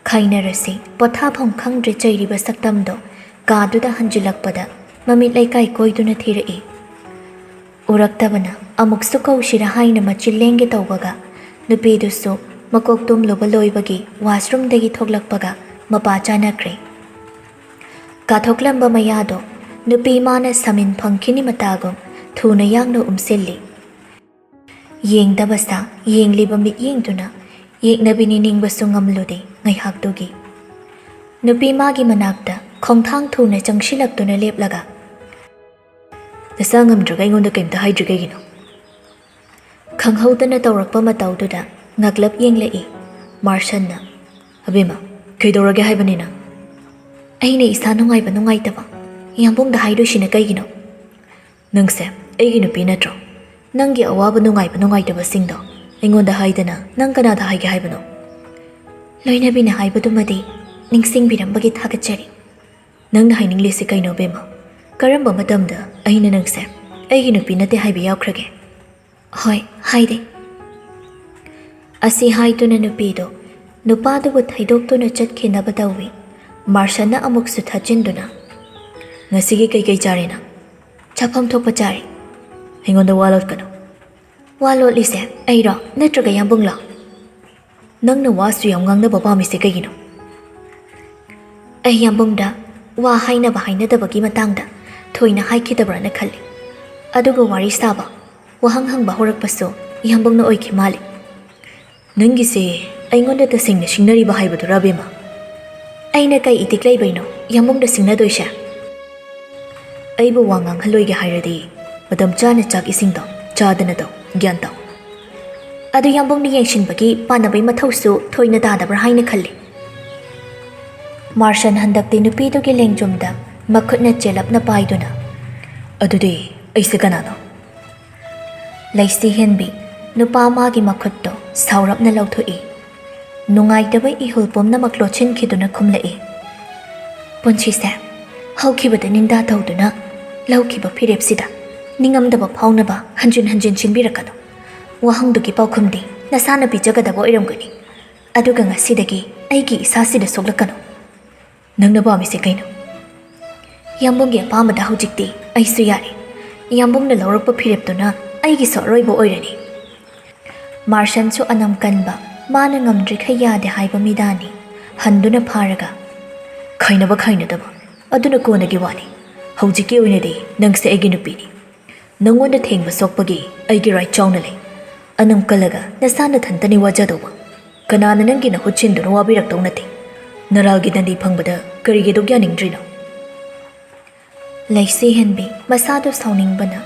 ꯈꯥꯏꯅꯔꯁꯤ ꯄꯣꯊꯥꯐꯝ ꯈꯪꯗ꯭ꯔꯦ ꯆꯩꯔꯤꯕ ꯁꯛꯇꯝꯗꯣ ꯀꯥꯗꯨꯗ ꯍꯟꯖꯤꯜꯂꯛꯄꯗ ꯃꯃꯤꯠ ꯂꯩꯀꯥꯏ ꯀꯣꯏꯗꯨꯅ ꯊꯤꯔꯛꯏ꯫ ꯎꯔꯛꯇꯕꯅ ꯑꯃꯨꯛꯁꯨ ꯀꯧꯁꯤꯔ ꯍꯥꯏꯅ ꯃꯆꯤꯜ ꯂꯦꯡꯒꯦ ꯇꯧꯕꯒ, ꯅꯨꯄꯤꯗꯨꯁꯨ ꯃꯀꯣꯛ ꯇꯨꯝꯂꯨꯕ ꯂꯣꯏꯕꯒꯤ ꯋꯥꯁꯔꯨꯝꯗꯒꯤ ꯊꯣꯛꯂꯛꯄꯒ ꯃꯄꯥ ꯆꯥꯅꯈ꯭ꯔꯦ꯫ ꯀꯥꯊꯣꯛꯂꯝꯕ ꯃꯌꯥꯗꯣ ꯅꯨꯄꯤ ꯃꯥꯅ ꯁꯃꯤꯟ ꯐꯪꯈꯤꯅꯤ ꯃꯇꯥꯒꯨꯝ ꯊꯨꯅ ꯌꯥꯡꯅ ꯎꯝꯁꯤꯜꯂꯤ꯫ ꯌꯦꯡꯗꯕ ꯁꯥ ꯌꯦꯡꯂꯤꯕ ꯃꯤꯠꯌꯦꯡꯗꯨꯅ ꯌꯦꯛꯅꯕꯤꯅꯤ ꯅꯤꯡꯕꯁꯨ ꯉꯝꯂꯨꯗꯦ ꯉꯥꯏꯍꯥꯛꯇꯨꯒꯤ꯫ ꯅꯨꯄꯤ ꯃꯥꯒꯤ ꯃꯅꯥꯛꯇ ꯈꯣꯡꯊꯥꯡ ꯊꯨꯅ ꯆꯪꯁꯤꯜꯂꯛꯇꯨꯅ ꯂꯦꯞꯂꯒ, "ꯅꯁꯥ ꯉꯝꯗ꯭ꯔꯒ ꯑꯩꯉꯣꯟꯗ ꯀꯩꯝꯇ ꯍꯥꯏꯗ꯭ꯔꯤ ꯀꯩꯒꯤꯅꯣ?" ꯈꯪꯍꯧꯗꯅ ꯇꯧꯔꯛꯄ ꯃꯇꯧꯗꯨꯗ ꯉꯛꯂꯞ ꯌꯦꯡꯂꯛꯏ ꯃꯥꯔꯁꯟꯅ꯫ "ꯑꯕꯦꯝꯃ, ꯀꯩꯗꯧꯔꯒꯦ ꯍꯥꯏꯕꯅꯤ ꯅꯪ?" "ꯑꯩꯅ ꯏꯁꯥ ꯅꯨꯡꯉꯥꯏꯕ ꯅꯨꯡꯉꯥꯏꯇꯕ ꯌꯥꯝꯕꯨꯡꯗ ꯍꯥꯏꯗꯣꯏꯁꯤꯅ ꯀꯩꯒꯤꯅꯣ?" "ꯅꯪꯁꯦ ꯑꯩꯒꯤ ꯅꯨꯄꯤ ꯅꯠꯇ꯭ꯔꯣ? ꯅꯪꯒꯤ ꯑꯋꯥꯕ ꯅꯨꯡꯉꯥꯏꯕ ꯅꯨꯡꯉꯥꯏꯇꯕꯁꯤꯡꯗꯣ ꯑꯩꯉꯣꯟꯗ ꯍꯥꯏꯗꯅ ꯅꯪ ꯀꯅꯥꯗ ꯍꯥꯏꯒꯦ ꯍꯥꯏꯕꯅꯣ?" "ꯂꯣꯏꯅꯕꯤꯅ ꯍꯥꯏꯕꯗꯨꯃꯗꯤ ꯅꯤꯡꯁꯤꯡꯕꯤꯔꯝꯕꯒꯤ ꯊꯥꯒꯠꯆꯔꯤ꯫ ꯅꯪꯅ ꯍꯥꯏꯅꯤꯡꯂꯤꯁꯤ ꯀꯩꯅꯣ, ꯕꯦꯝꯃ? ꯀꯔꯝꯕ ꯃꯇꯝꯗ ꯑꯩꯅ ꯅꯪꯁꯦ ꯑꯩꯒꯤ ꯅꯨꯄꯤ ꯅꯠꯇꯦ ꯍꯥꯏꯕ ꯌꯥꯎꯈ꯭ꯔꯒꯦ? ꯍꯣꯏ, ꯍꯥꯏꯗꯦ꯫ ꯑꯁꯤ ꯍꯥꯏꯗꯨꯅ ꯅꯨꯄꯤꯗꯨ ꯅꯨꯄꯥꯗꯨꯕꯨ ꯊꯩꯗꯣꯛꯇꯨꯅ ꯆꯠꯈꯤꯅꯕ ꯇꯧꯏ꯫ ꯃꯥꯔꯁꯟꯅ ꯑꯃꯨꯛꯁꯨ ꯊꯠꯆꯤꯟꯗꯨꯅ, "ꯉꯁꯤꯒꯤ ꯀꯩꯀꯩ ꯆꯥꯔꯦ ꯅꯪ?" "ꯆꯥꯐꯝ ꯊꯣꯛꯄ ꯆꯥꯔꯦ꯫" "ꯑꯩꯉꯣꯟꯗ ꯋꯥ ꯂꯣꯠꯀꯅꯨ꯫" "ꯋꯥ ꯂꯣꯠꯂꯤꯁꯦ ꯑꯩꯔꯣ, ꯅꯠꯇ꯭ꯔꯒ ꯌꯥꯝꯕꯨꯡꯂꯣ?" "ꯅꯪꯅ ꯋꯥꯁꯨ ꯌꯥꯝ ꯉꯥꯡꯅꯕ ꯄꯥꯝꯃꯤꯁꯦ ꯀꯩꯒꯤꯅꯣ?" "ꯑꯩ ꯌꯥꯝꯕꯨꯡꯗ ꯋꯥ ꯍꯥꯏꯅꯕ ꯍꯥꯏꯅꯗꯕꯒꯤ ꯃꯇꯥꯡꯗ ꯊꯣꯏꯅ ꯍꯥꯏꯈꯤꯗꯕ꯭ꯔꯥꯅ ꯈꯜꯂꯤ꯫ ꯑꯗꯨꯒ ꯋꯥꯔꯤ ꯁꯥꯕ, ꯋꯥꯍꯪ ꯍꯪꯕ ꯍꯧꯔꯛꯄꯁꯨ ꯌꯥꯝꯕꯨꯡꯅ ꯑꯣꯏꯈꯤ ꯃꯥꯜꯂꯤ꯫" "ꯅꯪꯒꯤꯁꯦ ꯑꯩꯉꯣꯟꯗ ꯇꯁꯦꯡꯅ ꯁꯤꯡꯅꯔꯤꯕ ꯍꯥꯏꯕꯗꯨꯔꯥ, ꯕꯦꯝꯃ?" "ꯑꯩꯅ ꯀꯩ ꯏꯇꯤꯛ ꯂꯩꯕꯩꯅꯣ ꯌꯥꯝꯕꯨꯡꯗ ꯁꯤꯡꯅꯗꯣꯏꯁꯦ?" "ꯑꯩꯕꯨ ꯋꯥ ꯉꯥꯡꯍꯜꯂꯣꯏꯒꯦ ꯍꯥꯏꯔꯗꯤ ꯃꯇꯝ ꯆꯥꯅ ꯆꯥꯛ ꯏꯁꯤꯡꯗꯣ ꯆꯥꯗꯅ ꯇꯧ, ꯒ꯭ꯌꯥꯟ ꯇꯥꯎ꯫" "ꯑꯗꯨ ꯌꯥꯝꯕꯨꯡꯅ ꯌꯦꯡꯁꯤꯟꯕꯒꯤ ꯄꯥꯟꯅꯕꯩ ꯃꯊꯧꯁꯨ ꯊꯣꯏꯅ ꯇꯥꯗꯕ꯭ꯔꯥ ꯍꯥꯏꯅ ꯈꯜꯂꯤ꯫" ꯃꯥꯔꯁꯟ ꯍꯟꯗꯛꯇꯤ ꯅꯨꯄꯤꯗꯨꯒꯤ ꯂꯦꯡꯖꯨꯝꯗ ꯃꯈꯨꯠꯅ ꯆꯦꯜꯂꯞꯅ ꯄꯥꯏꯗꯨꯅ, "ꯑꯗꯨꯗꯤ ꯑꯩꯁꯦ ꯀꯅꯥꯅꯣ?" ꯂꯩꯁꯤ ꯍꯦꯟꯕꯤ ꯅꯨꯄꯥ ꯃꯥꯒꯤ ꯃꯈꯨꯠꯇꯣ ꯁꯥꯎꯔꯞꯅ ꯂꯧꯊꯣꯛꯏ꯫ ꯅꯨꯡꯉꯥꯏꯇꯕ ꯏꯍꯨꯜ ꯄꯨꯝꯅꯃꯛ ꯂꯣꯠꯁꯤꯟꯈꯤꯗꯨꯅ ꯈꯨꯝꯂꯛꯏ, "ꯄꯨꯟꯁꯤꯁꯦ ꯍꯧꯈꯤꯕꯗ ꯅꯤꯡꯗꯥ ꯇꯧꯗꯨꯅ ꯂꯧꯈꯤꯕ ꯐꯤꯔꯦꯞꯁꯤꯗ ꯅꯤꯡꯉꯝꯗꯕ ꯐꯥꯎꯅꯕ ꯍꯟꯖꯤꯟ ꯍꯟꯖꯤꯟ ꯁꯤꯟꯕꯤꯔꯛꯀꯅꯨ꯫ ꯋꯥꯍꯪꯗꯨꯒꯤ ꯄꯥꯎꯈꯨꯝꯗꯤ ꯅꯁꯥꯅ ꯄꯤꯖꯒꯗꯕ ꯑꯣꯏꯔꯝꯒꯅꯤ꯫ ꯑꯗꯨꯒ ꯉꯁꯤꯗꯒꯤ ꯑꯩꯒꯤ ꯏꯁꯥꯁꯤꯗ ꯁꯣꯛꯂꯛꯀꯅꯨ꯫" "ꯅꯪꯅ ꯄꯥꯝꯃꯤꯁꯦ ꯀꯩꯅꯣ?" "ꯌꯥꯝꯕꯨꯡꯒꯤ ꯑꯄꯥꯝꯕꯗ ꯍꯧꯖꯤꯛꯇꯤ ꯑꯩꯁꯨ ꯌꯥꯔꯦ꯫ ꯌꯥꯝꯕꯨꯡꯅ ꯂꯧꯔꯛꯄ ꯐꯤꯔꯦꯞꯇꯨꯅ ꯑꯩꯒꯤꯁꯨ ꯑꯔꯣꯏꯕ ꯑꯣꯏꯔꯅꯤ꯫" ꯃꯥꯔꯁꯟꯁꯨ ꯑꯅꯝ ꯀꯟꯕ ꯃꯥꯅ ꯉꯝꯗ꯭ꯔꯤꯈꯩ ꯌꯥꯗꯦ ꯍꯥꯏꯕ ꯃꯤꯗꯥꯅꯤ꯫ ꯍꯟꯗꯨꯅ ꯐꯥꯔꯒ, "ꯈꯥꯏꯅꯕ ꯈꯥꯏꯅꯗꯕ ꯑꯗꯨꯅ ꯀꯣꯟꯅꯒꯤ ꯋꯥꯅꯤ꯫ ꯍꯧꯖꯤꯛꯀꯤ ꯑꯣꯏꯅꯗꯤ ꯅꯪꯁꯦ ꯑꯩꯒꯤ ꯅꯨꯄꯤꯅꯤ꯫ ꯅꯪꯉꯣꯟꯗ ꯊꯦꯡꯕ ꯁꯣꯛꯄꯒꯤ ꯑꯩꯒꯤ ꯔꯥꯏꯠ ꯆꯥꯎꯅ ꯂꯩ꯫ ꯑꯅꯝ ꯀꯜꯂꯒ ꯅꯁꯥ ꯅꯊꯟꯇꯅꯤ ꯋꯥꯖꯗꯧꯕ꯫ ꯀꯅꯥꯅ ꯅꯪꯒꯤ ꯅꯍꯨꯠ ꯁꯤꯟꯗꯨꯅ ꯋꯥꯕꯤꯔꯛꯇꯧ ꯅꯠꯇꯦ꯫ ꯅꯔꯥꯜꯒꯤ ꯗꯟꯗꯤ ꯐꯪꯕꯗ ꯀꯔꯤꯒꯤ ꯑꯗꯨꯛ ꯌꯥꯅꯤꯡꯗ꯭ꯔꯤꯅꯣ?" ꯂꯩꯁꯤ ꯍꯦꯟꯕꯤ ꯃꯁꯥꯗꯨ ꯁꯥꯎꯅꯤꯡꯕꯅ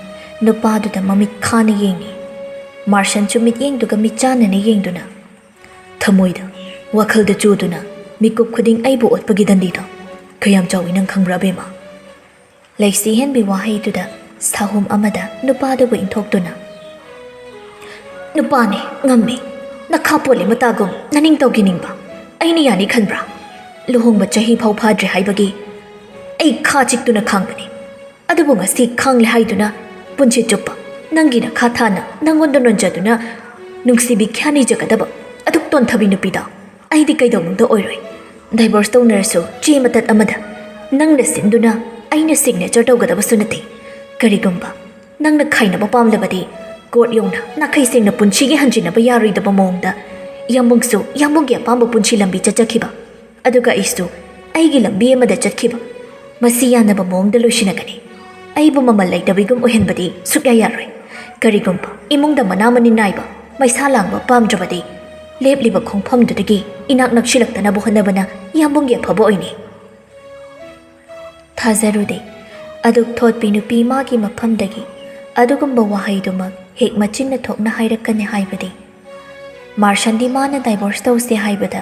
ꯅꯨꯄꯥꯗꯨꯗ ꯃꯃꯤꯠ ꯈꯥꯅ ꯌꯦꯡꯉꯤ꯫ ꯃꯥꯔꯁꯟꯁꯨ ꯃꯤꯠꯌꯦꯡꯗꯨꯒ ꯃꯤꯠꯆꯥꯟꯅꯅ ꯌꯦꯡꯗꯨꯅ, "ꯊꯃꯣꯏꯗ, ꯋꯥꯈꯜꯗ ꯆꯨꯗꯨꯅ ꯃꯤꯀꯨꯞ ꯈꯨꯗꯤꯡ ꯑꯩꯕꯨ ꯑꯣꯠꯄꯒꯤ ꯗꯟꯗꯤꯗꯣ ꯀꯌꯥꯝ ꯆꯥꯎꯏ ꯅꯪ ꯈꯪꯕ꯭ꯔꯥ, ꯑꯕꯦꯝꯃ?" ꯂꯩꯁꯤ ꯍꯦꯟꯕꯤ ꯋꯥꯍꯩꯗꯨꯗ ꯁꯥꯍꯨꯝ ꯑꯃꯗ ꯅꯨꯄꯥꯗꯨꯕꯨ ꯏꯟꯊꯣꯛꯇꯨꯅ, "ꯅꯨꯄꯥꯅꯦ, ꯉꯝꯃꯦ, ꯅꯈꯥ ꯄꯣꯜꯂꯤ ꯃꯇꯥꯒꯨꯝ ꯅꯅꯤꯡ ꯇꯧꯈꯤꯅꯤꯡꯕ ꯑꯩꯅ ꯌꯥꯅꯤ ꯈꯟꯕ꯭ꯔꯥ? ꯂꯨꯍꯣꯡꯕ ꯆꯍꯤ ꯐꯥꯎ ꯐꯥꯗ꯭ꯔꯤ ꯍꯥꯏꯕꯒꯤ ꯑꯩ ꯈꯥ ꯆꯤꯛꯇꯨꯅ ꯈꯥꯡꯕꯅꯤ꯫ ꯑꯗꯨꯕꯨ ꯉꯁꯤ ꯈꯥꯡꯂꯦ ꯍꯥꯏꯗꯨꯅ ꯄꯨꯟꯁꯤ ꯆꯨꯞꯄ ꯅꯪꯒꯤ ꯅꯈꯥ ꯊꯥꯅ ꯅꯪꯉꯣꯟꯗ ꯅꯣꯟꯖꯗꯨꯅ ꯅꯨꯡꯁꯤꯕꯤ ꯈ꯭ꯌꯥꯅꯤꯖꯒꯗꯕ ꯑꯗꯨꯛ ꯇꯣꯟꯊꯕꯤ ꯅꯨꯄꯤꯗ ꯑꯩꯗꯤ ꯀꯩꯗꯧꯅꯨꯡꯗ ꯑꯣꯏꯔꯣꯏ꯫ ꯗꯥꯏꯚꯣꯔꯁ ꯇꯧꯅꯔꯁꯨ ꯆꯦ ꯃꯇꯠ ꯑꯃꯗ ꯅꯪꯅ ꯁꯤꯟꯗꯨꯅ ꯑꯩꯅ ꯁꯤꯒꯅꯦꯆꯔ ꯇꯧꯒꯗꯕꯁꯨ ꯅꯠꯇꯦ꯫ ꯀꯔꯤꯒꯨꯝꯕ ꯅꯪꯅ ꯈꯥꯏꯅꯕ ꯄꯥꯝꯂꯕꯗꯤ ꯀꯣꯔꯠ ꯌꯧꯅ ꯅꯥꯈꯩ ꯁꯦꯡꯅ ꯄꯨꯟꯁꯤꯒꯤ ꯍꯟꯖꯤꯟꯅꯕ ꯌꯥꯔꯣꯏꯗꯕ ꯃꯑꯣꯡꯗ ꯌꯥꯝꯕꯨꯡꯁꯨ ꯌꯥꯝꯕꯨꯡꯒꯤ ꯑꯄꯥꯝꯕ ꯄꯨꯟꯁꯤ ꯂꯝꯕꯤ ꯆꯠꯆꯈꯤꯕ, ꯑꯗꯨꯒ ꯑꯩꯁꯨ ꯑꯩꯒꯤ ꯂꯝꯕꯤ ꯑꯃꯗ ꯆꯠꯈꯤꯕ꯫ ꯃꯁꯤ ꯌꯥꯅꯕ ꯃꯑꯣꯡꯗ ꯂꯣꯏꯁꯤꯟꯅꯒꯅꯤ꯫ ꯑꯩꯕꯨ ꯃꯃꯜ ꯂꯩꯇꯕꯤꯒꯨꯝ ꯑꯣꯏꯍꯟꯕꯗꯤ ꯁꯨꯛꯌꯥ ꯌꯥꯔꯣꯏ꯫ ꯀꯔꯤꯒꯨꯝꯕ ꯏꯃꯨꯡꯗ ꯃꯅꯥ ꯃꯅꯤꯟ ꯅꯥꯏꯕ ꯃꯩꯁꯥ ꯂꯥꯡꯕ ꯄꯥꯝꯗ꯭ꯔꯕꯗꯤ ꯂꯦꯞꯂꯤꯕ ꯈꯣꯡꯐꯝꯗꯨꯗꯒꯤ ꯏꯅꯥꯛ ꯅꯛꯁꯤꯜꯂꯛꯇꯅꯕ ꯍꯣꯠꯅꯕꯅ ꯌꯥꯝꯕꯨꯡꯒꯤ ꯑꯐꯕ ꯑꯣꯏꯅꯤ꯫ ꯊꯥꯖꯔꯨꯗꯦ꯫ ꯑꯗꯨꯛ ꯊꯣꯠꯄꯤ ꯅꯨꯄꯤ ꯃꯥꯒꯤ ꯃꯐꯝꯗꯒꯤ ꯑꯗꯨꯒꯨꯝꯕ ꯋꯥꯍꯩꯗꯨꯃꯛ ꯍꯦꯛ ꯃꯆꯤꯟꯅ ꯊꯣꯛꯅ ꯍꯥꯏꯔꯛꯀꯅꯤ ꯍꯥꯏꯕꯗꯤ꯫ ꯃꯥꯔꯁꯟꯗꯤ ꯃꯥꯅ ꯗꯥꯏꯚꯣꯔꯁ ꯇꯧꯁꯦ ꯍꯥꯏꯕꯗ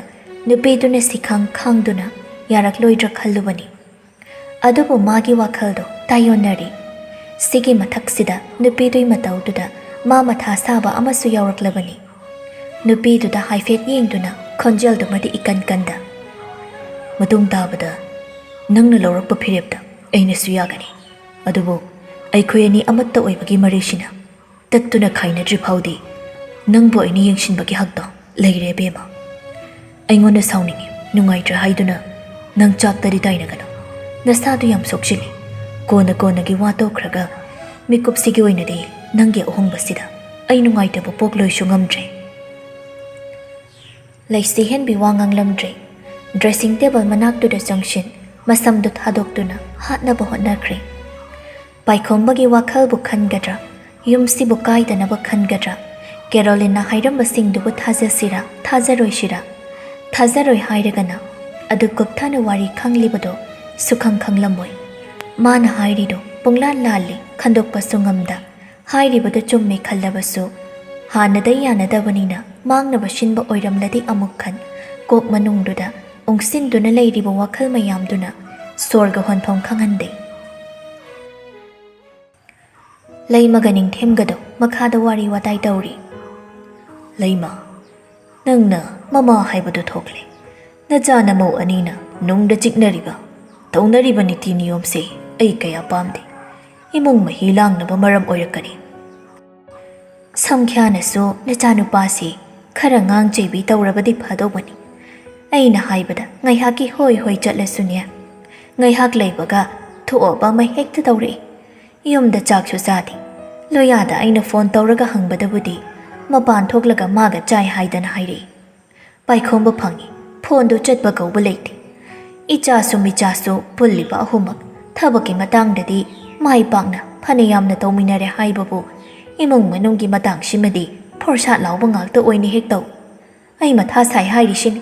ꯅꯨꯄꯤꯗꯨꯅ ꯁꯤꯈꯥꯡ ꯈꯥꯡꯗꯨꯅ ꯌꯥꯔꯛꯂꯣꯏꯗ꯭ꯔꯥ ꯈꯜꯂꯨꯕꯅꯤ꯫ ꯑꯗꯨꯕꯨ ꯃꯥꯒꯤ ꯋꯥꯈꯜꯗꯣ ꯇꯥꯏꯌꯣꯟꯅꯔꯤ꯫ ꯁꯤꯒꯤ ꯃꯊꯛꯁꯤꯗ ꯅꯨꯄꯤꯗꯨꯒꯤ ꯃꯇꯧꯗꯨꯗ ꯃꯥ ꯃꯊꯥ ꯁꯥꯕ ꯑꯃꯁꯨ ꯌꯥꯎꯔꯛꯂꯕꯅꯤ꯫ ꯅꯨꯄꯤꯗꯨꯗ ꯍꯥꯏꯐꯦꯠ ꯌꯦꯡꯗꯨꯅ ꯈꯣꯟꯖꯦꯜꯗꯨꯃꯗꯤ ꯏꯀꯟ ꯀꯟꯗ, "ꯃꯇꯨꯡ ꯇꯥꯕꯗ ꯅꯪꯅ ꯂꯧꯔꯛꯄ ꯐꯤꯔꯦꯞꯇ ꯑꯩꯅꯁꯨ ꯌꯥꯒꯅꯤ꯫ ꯑꯗꯨꯕꯨ ꯑꯩꯈꯣꯏ ꯑꯅꯤ ꯑꯃꯠꯇ ꯑꯣꯏꯕꯒꯤ ꯃꯔꯤꯁꯤꯅ ꯇꯠꯇꯨꯅ ꯈꯥꯏꯅꯗ꯭ꯔꯤ ꯐꯥꯎꯗꯤ ꯅꯪꯕꯨ ꯑꯩꯅ ꯌꯦꯡꯁꯤꯟꯕꯒꯤ ꯍꯛꯇꯣ ꯂꯩꯔꯦ, ꯏꯕꯦꯝꯃ꯫ ꯑꯩꯉꯣꯟꯗ ꯁꯥꯎꯅꯤꯡꯉꯤ, ꯅꯨꯡꯉꯥꯏꯇ꯭ꯔꯦ ꯍꯥꯏꯗꯨꯅ ꯅꯪ ꯆꯥꯛꯇꯗꯤ ꯇꯥꯏꯅꯒꯅꯨ꯫ ꯅꯁꯥꯗꯨ ꯌꯥꯝ ꯁꯣꯛꯆꯤꯜꯂꯤ꯫ ꯀꯣꯟꯅ ꯀꯣꯟꯅꯒꯤ ꯋꯥ ꯇꯣꯛꯈ꯭ꯔꯒ ꯃꯤꯀꯨꯞꯁꯤꯒꯤ ꯑꯣꯏꯅꯗꯤ ꯅꯪꯒꯤ ꯑꯍꯣꯡꯕꯁꯤꯗ ꯑꯩ ꯅꯨꯡꯉꯥꯏꯇꯕ ꯄꯣꯛꯂꯣꯏꯁꯨ ꯉꯝꯗ꯭ꯔꯦ꯫" ꯂꯩꯁꯤꯍꯦꯟꯕꯤ ꯋꯥ ꯉꯥꯡꯂꯝꯗ꯭ꯔꯦ꯫ ꯗ꯭ꯔꯦꯁꯤꯡ ꯇꯦꯕꯜ ꯃꯅꯥꯛꯇꯨꯗ ꯆꯪꯁꯤꯟ ꯃꯁꯝꯗꯨ ꯊꯥꯗꯣꯛꯇꯨꯅ ꯍꯥꯠꯅꯕ ꯍꯣꯠꯅꯈ꯭ꯔꯦ꯫ ꯄꯥꯏꯈꯣꯝꯕꯒꯤ ꯋꯥꯈꯜꯕꯨ ꯈꯟꯒꯗ꯭ꯔꯥ, ꯌꯨꯝꯁꯤꯕꯨ ꯀꯥꯏꯗꯅꯕ ꯈꯟꯒꯗ꯭ꯔꯥ, ꯀꯦꯔꯣꯂꯤꯟꯅ ꯍꯥꯏꯔꯝꯕꯁꯤꯡꯗꯨꯕꯨ ꯊꯥꯖꯁꯤꯔꯥ, ꯊꯥꯖꯔꯣꯏꯁꯤꯔꯥ? ꯊꯥꯖꯔꯣꯏ ꯍꯥꯏꯔꯒꯅ ꯑꯗꯨ ꯀꯨꯞꯊꯅ ꯋꯥꯔꯤ ꯈꯪꯂꯤꯕꯗꯣ ꯁꯨꯈꯪ ꯈꯪꯂꯝꯃꯣꯏ꯫ ꯃꯥꯅ ꯍꯥꯏꯔꯤꯗꯣ ꯄꯨꯡꯂꯥꯟ ꯂꯥꯜꯂꯤ, ꯈꯟꯗꯣꯛꯄꯁꯨ ꯉꯝꯗ꯫ ꯍꯥꯏꯔꯤꯕꯗꯨ ꯆꯨꯝꯃꯦ ꯈꯜꯂꯕꯁꯨ, ꯍꯥꯟꯅꯗꯩ ꯌꯥꯅꯗꯕꯅꯤꯅ ꯃꯥꯡꯅꯕ ꯁꯤꯟꯕ ꯑꯣꯏꯔꯝꯂꯗꯤ ꯑꯃꯨꯛ ꯈꯟ꯫ ꯀꯣꯛ ꯃꯅꯨꯡꯗꯨꯗ ꯎꯪꯁꯤꯟꯗꯨꯅ ꯂꯩꯔꯤꯕ ꯋꯥꯈꯜ ꯃꯌꯥꯝꯗꯨꯅ ꯁꯣꯔꯒ ꯍꯣꯟꯐꯝ ꯈꯪꯍꯟꯗꯦ꯫ ꯂꯩꯃꯒ ꯅꯤꯡꯊꯦꯝꯒꯗꯣ ꯃꯈꯥꯗ ꯋꯥꯔꯤ ꯋꯥꯇꯥꯏ ꯇꯧꯔꯤ꯫ "ꯂꯩꯃ, ꯅꯪꯅ ꯃꯃꯥ ꯍꯥꯏꯕꯗꯨ ꯊꯣꯛꯂꯦ꯫ ꯅꯆꯥ ꯅꯃꯧ ꯑꯅꯤꯅ ꯅꯨꯡꯗ ꯆꯤꯛꯅꯔꯤꯕ꯫ ꯇꯧꯅꯔꯤꯕ ꯅꯤꯇꯤ ꯅꯤꯌꯣꯝꯁꯦ ꯑꯩ ꯀꯌꯥ ꯄꯥꯝꯗꯦ꯫ ꯏꯃꯨꯡ ꯃꯍꯤ ꯂꯥꯡꯅꯕ ꯃꯔꯝ ꯑꯣꯏꯔꯛꯀꯅꯤ꯫ ꯁꯪꯈ꯭ꯌꯥꯅꯁꯨ ꯅꯆꯥꯅꯨꯄꯥꯁꯤ ꯈꯔ ꯉꯥꯡ ꯆꯩꯕꯤ ꯇꯧꯔꯕꯗꯤ ꯐꯗꯧꯕꯅꯤ꯫ ꯑꯩꯅ ꯍꯥꯏꯕꯗ ꯉꯥꯏꯍꯥꯛꯀꯤ ꯍꯣꯏ ꯍꯣꯏ ꯆꯠꯂꯁꯨꯅꯦ, ꯉꯥꯏꯍꯥꯛ ꯂꯩꯕꯒ ꯊꯣꯛꯑꯕ ꯑꯃ ꯍꯦꯛꯇ ꯇꯧꯔꯛꯏ꯫ ꯌꯨꯝꯗ ꯆꯥꯛꯁꯨ ꯆꯥꯗꯦ꯫ ꯂꯣꯌꯥꯗ ꯑꯩꯅ ꯐꯣꯟ ꯇꯧꯔꯒ ꯍꯪꯕꯗꯕꯨꯗꯤ ꯃꯄꯥꯟ ꯊꯣꯛꯂꯒ ꯃꯥꯒ ꯆꯥꯏ ꯍꯥꯏꯗꯅ ꯍꯥꯏꯔꯛꯏ꯫ ꯄꯥꯏꯈꯣꯝꯕ ꯐꯪꯉꯤ꯫ ꯐꯣꯟꯗꯨ ꯆꯠꯄ ꯀꯧꯕ ꯂꯩꯇꯦ꯫ ꯏꯆꯥꯁꯨ ꯃꯤꯆꯥꯁꯨ ꯄꯨꯜꯂꯤꯕ ꯑꯍꯨꯝꯃꯛ ꯊꯕꯛꯀꯤ ꯃꯇꯥꯡꯗꯗꯤ ꯃꯥꯏ ꯄꯥꯛꯅ ꯐꯅ ꯌꯥꯝꯅ ꯇꯧꯃꯤꯟꯅꯔꯦ ꯍꯥꯏꯕꯕꯨ, ꯏꯃꯨꯡ ꯃꯅꯨꯡꯒꯤ ꯃꯇꯥꯡꯁꯤꯃꯗꯤ ꯐꯣꯔꯁꯥꯠ ꯂꯥꯎꯕ ꯉꯥꯛꯇ ꯑꯣꯏꯅ ꯍꯦꯛ ꯇꯧꯏ꯫ ꯑꯩ ꯃꯊꯥ ꯁꯥꯏ ꯍꯥꯏꯔꯤꯁꯤꯅꯤ꯫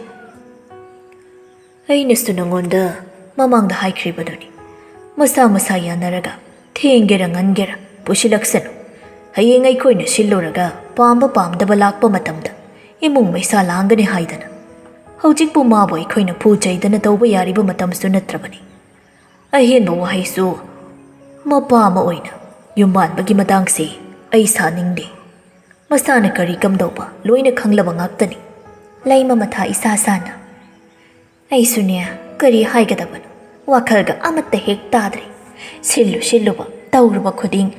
ꯑꯩꯅꯁꯨ ꯅꯉꯣꯟꯗ ꯃꯃꯥꯡꯗ ꯍꯥꯏꯈ꯭ꯔꯤꯕꯗꯨꯅꯤ, ꯃꯁꯥ ꯃꯁꯥ ꯌꯥꯅꯔꯒ ꯊꯦꯡꯒꯦꯔ ꯉꯟꯒꯦꯔ ꯄꯨꯁꯤꯜꯂꯛꯁꯅꯨ꯫ ꯍꯌꯦꯡ ꯑꯩꯈꯣꯏꯅ ꯁꯤꯜꯂꯨꯔꯒ ꯄꯥꯝꯕ ꯄꯥꯝꯗꯕ ꯂꯥꯛꯄ ꯃꯇꯝꯗ ꯏꯃꯨꯡ ꯃꯩꯁꯥ ꯂꯥꯡꯒꯅꯤ ꯍꯥꯏꯗꯅ꯫ ꯍꯧꯖꯤꯛꯄꯨ ꯃꯥꯕꯨ ꯑꯩꯈꯣꯏꯅ ꯐꯨ ꯆꯩꯗꯅ ꯇꯧꯕ ꯌꯥꯔꯤꯕ ꯃꯇꯝꯁꯨ ꯅꯠꯇ꯭ꯔꯕꯅꯤ꯫ ꯑꯍꯦꯟꯕ ꯋꯥꯍꯩꯁꯨ ꯃꯄꯥ ꯑꯃ ꯑꯣꯏꯅ ꯌꯨꯝꯕꯥꯟꯕꯒꯤ ꯃꯇꯥꯡꯁꯤ ꯑꯩ ꯁꯥꯅꯤꯡꯗꯦ꯫ ꯃꯁꯥꯅ ꯀꯔꯤ ꯀꯝꯗꯧꯕ ꯂꯣꯏꯅ ꯈꯪꯂꯕ ꯉꯥꯛꯇꯅꯤ꯫ ꯂꯩꯃ ꯃꯊꯥ ꯏꯁꯥ ꯁꯥꯅ, ꯑꯩꯁꯨꯅꯦ, ꯀꯔꯤ ꯍꯥꯏꯒꯗꯕꯅꯣ, ꯋꯥꯈꯜꯒ ꯑꯃꯠꯇ ꯍꯦꯛ ꯇꯥꯗ꯭ꯔꯦ꯫ ꯁꯤꯜꯂꯨ ꯁꯤꯜꯂꯨꯕ ꯇꯧꯔꯨꯕ ꯈꯨꯗꯤꯡ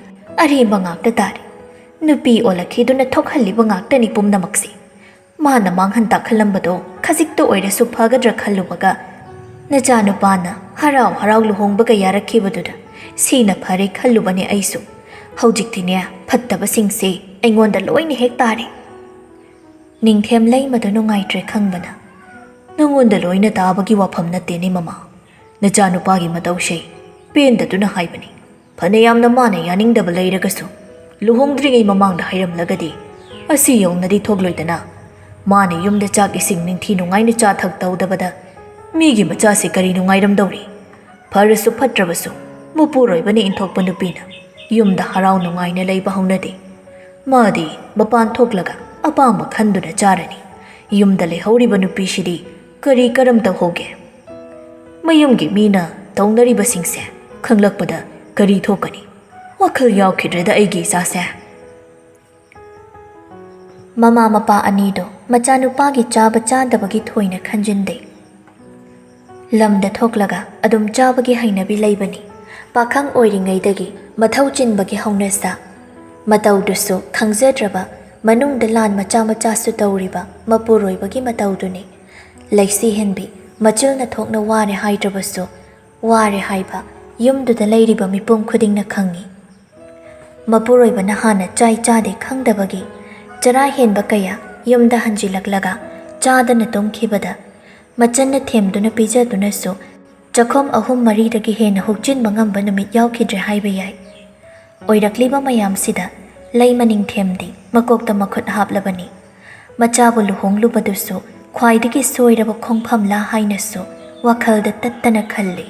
ꯑꯔꯦꯝꯕ ꯉꯥꯛꯇ ꯇꯥꯔꯦ꯫ ꯅꯨꯄꯤ ꯑꯣꯜꯂꯛꯈꯤꯗꯨꯅ ꯊꯣꯛꯍꯜꯂꯤꯕ ꯉꯥꯛꯇꯅꯤ ꯄꯨꯝꯅꯃꯛꯁꯦ꯫ ꯃꯥꯅ ꯃꯥꯡꯍꯟ ꯇꯥꯛꯍꯜꯂꯝꯕꯗꯣ ꯈꯖꯤꯛꯇ ꯑꯣꯏꯔꯁꯨ ꯐꯒꯗ꯭ꯔꯥ ꯈꯜꯂꯨꯕꯒ, ꯅꯆꯥꯅꯨꯄꯥꯅ ꯍꯔꯥꯎ ꯍꯔꯥꯎ ꯂꯨꯍꯣꯡꯕꯒ ꯌꯥꯔꯛꯈꯤꯕꯗꯨꯗ ꯁꯤꯅ ꯐꯔꯦ ꯈꯜꯂꯨꯕꯅꯦ ꯑꯩꯁꯨ꯫ ꯍꯧꯖꯤꯛꯇꯤꯅꯦ, ꯐꯠꯇꯕꯁꯤꯡꯁꯦ ꯑꯩꯉꯣꯟꯗ ꯂꯣꯏꯅ ꯍꯦꯛ ꯇꯥꯔꯦ꯫ ꯅꯤꯡꯊꯦꯝ ꯂꯩꯃꯗꯨ ꯅꯨꯡꯉꯥꯏꯇ꯭ꯔꯦ ꯈꯪꯕꯅ, ꯅꯉꯣꯟꯗ ꯂꯣꯏꯅ ꯇꯥꯕꯒꯤ ꯋꯥꯐꯝ ꯅꯠꯇꯦꯅꯦ ꯃꯃꯥ꯫ ꯅꯆꯥꯅꯨꯄꯥꯒꯤ ꯃꯇꯧꯁꯦ ꯄꯦꯟꯗꯗꯨꯅ ꯍꯥꯏꯕꯅꯤ꯫ ꯐꯅꯌꯥꯝꯅ ꯃꯥꯅ ꯌꯥꯅꯤꯡꯗꯕ ꯂꯩꯔꯒꯁꯨ, ꯂꯨꯍꯣꯡꯗ꯭ꯔꯤꯉꯩ ꯃꯃꯥꯡꯗ ꯍꯥꯏꯔꯝꯂꯒꯗꯤ ꯑꯁꯤ ꯌꯧꯅꯗꯤ ꯊꯣꯛꯂꯣꯏꯗꯅ꯫ ꯃꯥꯅ ꯌꯨꯝꯗ ꯆꯥꯛ ꯏꯁꯤꯡ ꯅꯤꯡꯊꯤ ꯅꯨꯡꯉꯥꯏꯅ ꯆꯥ ꯊꯛ ꯇꯧꯗꯕꯗ ꯃꯤꯒꯤ ꯃꯆꯥꯁꯤ ꯀꯔꯤ ꯅꯨꯡꯉꯥꯏꯔꯝꯗꯧꯔꯤ? ꯐꯔꯁꯨ ꯐꯠꯇ꯭ꯔꯕꯁꯨ, ꯃꯄꯨꯔꯣꯏꯕꯅ ꯏꯟꯊꯣꯛꯄ ꯅꯨꯄꯤꯅ ꯌꯨꯝꯗ ꯍꯔꯥꯎ ꯅꯨꯡꯉꯥꯏꯅ ꯂꯩꯕ ꯍꯧꯅꯗꯦ꯫ ꯃꯥꯗꯤ ꯃꯄꯥꯟ ꯊꯣꯛꯂꯒ ꯑꯄꯥꯝꯕ ꯈꯟꯗꯨꯅ ꯆꯥꯔꯅꯤ꯫ ꯌꯨꯝꯗ ꯂꯩꯍꯧꯔꯤꯕ ꯅꯨꯄꯤꯁꯤꯗꯤ ꯀꯔꯤ ꯀꯔꯝ ꯇꯧꯍꯧꯒꯦ? ꯃꯌꯨꯝꯒꯤ ꯃꯤꯅ ꯇꯧꯅꯔꯤꯕꯁꯤꯡꯁꯦ ꯈꯪꯂꯛꯄꯗ ꯀꯔꯤ ꯊꯣꯛꯀꯅꯤ? ꯋꯥꯈꯜ ꯌꯥꯎꯈꯤꯗ꯭ꯔꯦꯗ ꯑꯩꯒꯤ ꯏꯆꯥꯁꯦ꯫ ꯃꯃꯥ ꯃꯄꯥ ꯑꯅꯤꯗꯣ ꯃꯆꯥꯅꯨꯄꯥꯒꯤ ꯆꯥꯕ ꯆꯥꯗꯕꯒꯤ ꯊꯣꯏꯅ ꯈꯟꯖꯤꯟꯗꯦ꯫ ꯂꯝꯗ ꯊꯣꯛꯂꯒ ꯑꯗꯨꯝ ꯆꯥꯕꯒꯤ ꯍꯩꯅꯕꯤ ꯂꯩꯕꯅꯤ꯫ ꯄꯥꯈꯪ ꯑꯣꯏꯔꯤꯉꯩꯗꯒꯤ ꯃꯊꯧ ꯆꯤꯟꯕꯒꯤ ꯍꯧꯅꯁꯥ꯫ ꯃꯇꯧꯗꯨꯁꯨ ꯈꯪꯖꯗ꯭ꯔꯕ ꯃꯅꯨꯡꯗ ꯂꯥꯟ ꯃꯆꯥ ꯃꯆꯥꯁꯨ ꯇꯧꯔꯤꯕ ꯃꯄꯨꯔꯣꯏꯕꯒꯤ ꯃꯇꯧꯗꯨꯅꯤ꯫ ꯂꯩꯁꯤ ꯍꯦꯟꯕꯤ ꯃꯆꯤꯜꯅ ꯊꯣꯛꯅ ꯋꯥꯔꯦ ꯍꯥꯏꯗ꯭ꯔꯕꯁꯨ, ꯋꯥꯔꯦ ꯍꯥꯏꯕ ꯌꯨꯝꯗꯨꯗ ꯂꯩꯔꯤꯕ ꯃꯤꯄꯨꯝ ꯈꯨꯗꯤꯡꯅ ꯈꯪꯏ꯫ ꯃꯄꯨꯔꯣꯏꯕꯅ ꯍꯥꯟꯅ ꯆꯥꯏ ꯆꯥꯗꯦ ꯈꯪꯗꯕꯒꯤ ꯆꯔꯥ ꯍꯦꯟꯕ ꯀꯌꯥ ꯌꯨꯝꯗ ꯍꯟꯖꯤꯜꯂꯛꯂꯒ ꯆꯥꯗꯅ ꯇꯨꯝꯈꯤꯕꯗ, ꯃꯆꯟꯅ ꯊꯦꯝꯗꯨꯅ ꯄꯤꯖꯗꯨꯅꯁꯨ ꯆꯥꯛꯈꯨꯝ ꯑꯍꯨꯝ ꯃꯔꯤꯗꯒꯤ ꯍꯦꯟꯅ ꯍꯨꯛꯆꯤꯟꯕ ꯉꯝꯕ ꯅꯨꯃꯤꯠ ꯌꯥꯎꯈꯤꯗ꯭ꯔꯦ ꯍꯥꯏꯕ ꯌꯥꯏ꯫ ꯑꯣꯏꯔꯛꯂꯤꯕ ꯃꯌꯥꯝꯁꯤꯗ ꯂꯩꯃ ꯅꯤꯡꯊꯦꯝꯗꯤ ꯃꯀꯣꯛꯇ ꯃꯈꯨꯠ ꯍꯥꯞꯂꯕꯅꯤ꯫ ꯃꯆꯥꯕꯨ ꯂꯨꯍꯣꯡꯂꯨꯕꯗꯨꯁꯨ ꯈ꯭ꯋꯥꯏꯗꯒꯤ ꯁꯣꯏꯔꯕ ꯈꯣꯡꯐꯝꯂꯥ ꯍꯥꯏꯅꯁꯨ ꯋꯥꯈꯜꯗ ꯇꯠꯇꯅ ꯈꯜꯂꯤ꯫